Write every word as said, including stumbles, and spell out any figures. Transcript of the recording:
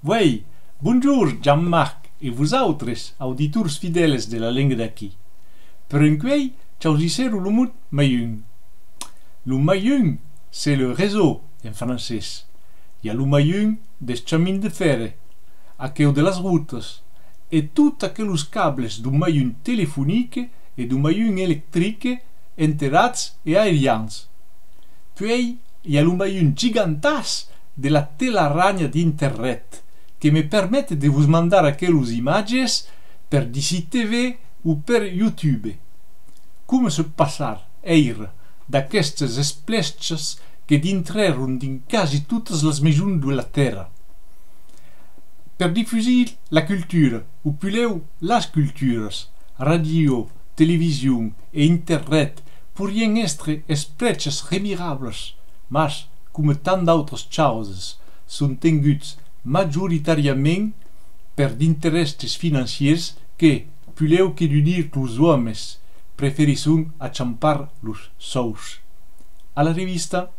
Uèi, bonjorn Jean-Marc e vosautres, auditors fidèles de La Lenga d'Aquí. Per encuèi, chausissèro lo mot malhum. Lo malhum, c'est le réseau en francés. I a lo malhum des chamins de fèrre, aqueu de las rotas, e tot aquelos cables dau malhum telefonic e dau malhum electric enterrats e aerians. Puèi, i a lo malhum gigantàs de la telaranha d'Internet, que me permet de vos mandar aquelos imatges per d'I C T V o per YouTube. Coma se passar, èira, d'aquestes esplèchas que dintrèron dins quasi totas las maisons de la Tèrra? Per difusir la cultura, o puslèu las culturas, ràdio, television e Internet poirián èstre esplèchas remirablas, mas, coma tant d'autras chausas, son tenguts majoritàriament per d'interèsses financièrs que, puslèu que d'unir los òmes, preferisson achampar los sòus. A la revista!